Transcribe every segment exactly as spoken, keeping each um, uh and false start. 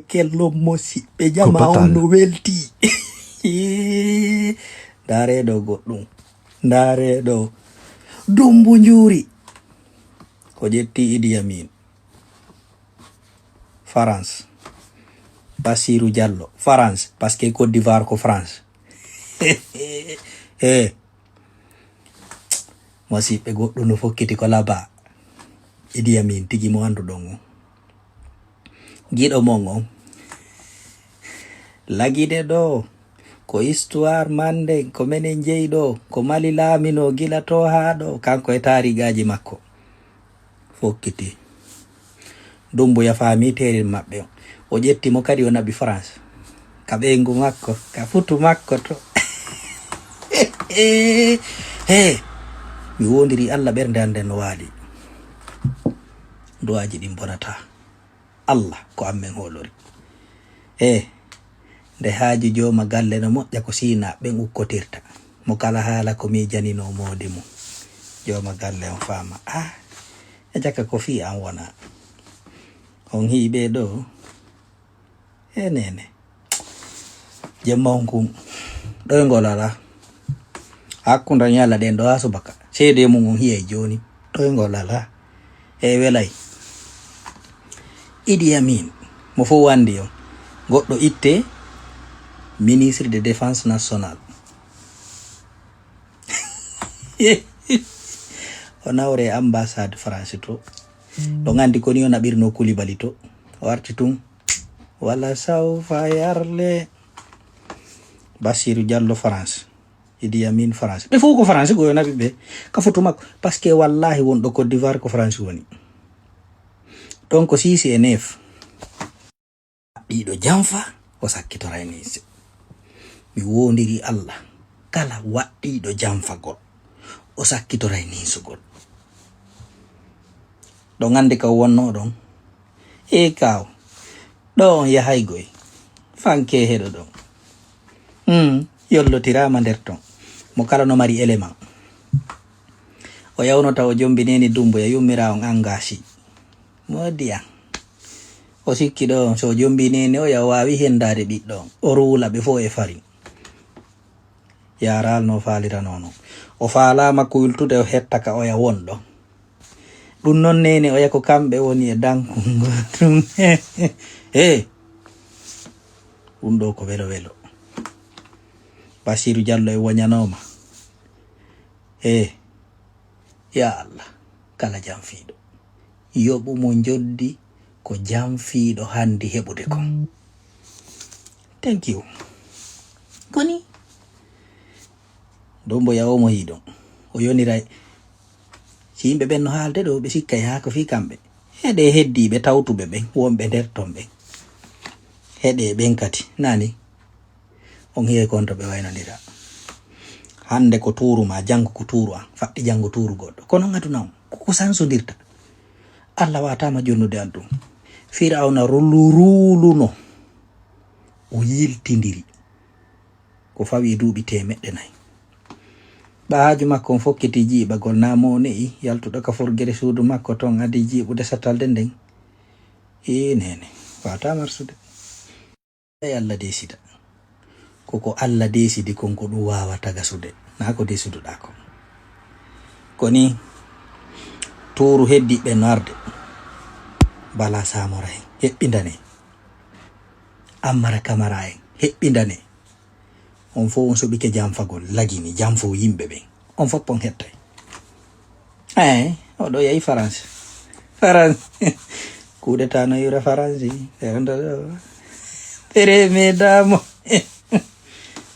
Kello mo siɓɓe jama on no welti. Ndaare ɗo goɗɗum. Ndaare ɗo. Dumbu njuuri. Ko ƴetti Idi Amin. France. Bassirou Diallo. France. Parce que Côte d'Ivoire ko France. Eh. Masiɓɓe goɗɗum no fokkiti ko laba. Idi Amin tigi mo annduɗon on. Giɗo mon on. Lagine ɗo. Ko histoire manden, ko menen jeyi ɗo. Ko Mali laamino gila to haa ɗo. Kanko e taarigaaji makko. Fokkiti. Dumbuya faami teerin maɓɓe. O ƴetti mo kadi o naɓi France. Ka ɓeyngu makko, ka futu makko to. He, mi wondiri Allah ɓernde an nden no waali. Du'aaji ɗin bonata. Allah ko ammen hoolori. He, nde haaju jooma galle no moƴƴa ko siina ɓen ukkotirta. Mo kala haala ko miijaninoo moodi mum. Jooma galle on faama. Ah, e jaka ko fii an wona. On hi'i ɓe ɗo. E nene. Jemma on kun. Ɗoyngol alaa. Hakkunde ñala ɗen ɗo haa subaka. Seede mum on hi'ay jooni. Ɗoyngol alaa. E welay. Idi Amin. Mo fow anndi on. Goɗɗo itte. Ministre de Défense Nationale. O nawre ambassade France to. Ɗo nganndi ko ni o naɓirno Koulibaly to. O arti tun. Wala sawfa yarle. Bassirou Diallo France. Idi Amin France. Ɓe fow ko France ko o naɓi ɓe. Ka foto makko. Parce que wallahi wonɗo Côte d'Ivoire ko France woni. Ɗon ko six et neuf. Waɗɗiiɗo janfa, o sakkitoray ninse. Mi woondiri Allah, kala waɗɗiiɗo janfagol, o sakkitoray ninsugol. Ɗon anndi ka wonnoo ɗon? Ee kaaw, ɗo on yahay goy, fankee heɗo ɗon. Hmm, yollotiraama nder ton. Mo kala no mari élément. O yawnota o jombi neni Dumbuya yummiraa on angaasi. Moodi an. O sikki ɗo, so o jombi nene oya, o waawi hendaade ɓiɗɗo on. O ruula ɓe fof e farin. Yaaraal no faaliranono. O faalaama kuyltude, o hetta ka oya wonɗo. Ɗum noon nene oya ko kamɓe woni e dankungo ɗum. He! Ɗum ɗo ko welo welo. Basiiru Jallo e woñanooma. He! Ya Allah, kala janfiiɗo, yoɓu mo njoddi ko janfiiɗo handi heɓude kon. Thank you. Koni? Ɗo mbo yawo mo yiɗon. O yoniray. Si yimɓe ɓen no haalde ɗo, ɓe sikkay haa ko fii kamɓe. Heɗe heddiiɓe tawtuɓe ɓen, wonɓe nder ton ɓen. Heɗe ɓen kadi, nani? On hi'ay kon to ɓe waynondira. Hannde ko tuuru ma, janngo ko tuuru an, faɗɗi janngo tuuru goɗɗo. Ko non aduna on, ko ko sansondirta. Allah waataama jonnude an ɗum. Firawna rulu-, ruuluno, o yiltindiri. Ko fawi e duuɓi teemeɗɗe nay. Ɓahaaju makko on fokkiti jiiɓagol, naa mo o ne'i, yaltuɗo ka forgere suudu makko ton, adi jiiɓude satalde nden. Ii, nene, waataama arsude. Ey Allah deesida. Ko ko Allah deesidi kon ko ɗum waawata gasude. Naa ko deesiduɗaa kon. Ko ni tuuru heddiiɓe no arde. Bala Samora en. Heɓɓindane. Ammara Kamara en. Heɓɓindane. On fof on soɓike janfagol. Lagini janfo yimɓe ɓen. On fof on hettay. Eey, oɗo yahi France. France. Coup d'État no iwra France. Ɓe wonta ɗo. Tere me damo.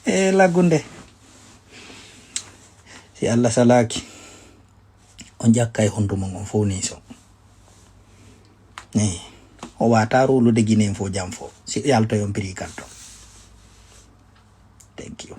E laggunde. Si Allah salaaki, on ƴakka e hondu mon on fof ni so. Eey. O waata ruulude Guinée en fof jam fof. Si yaltoy on prix kalto. Thank you.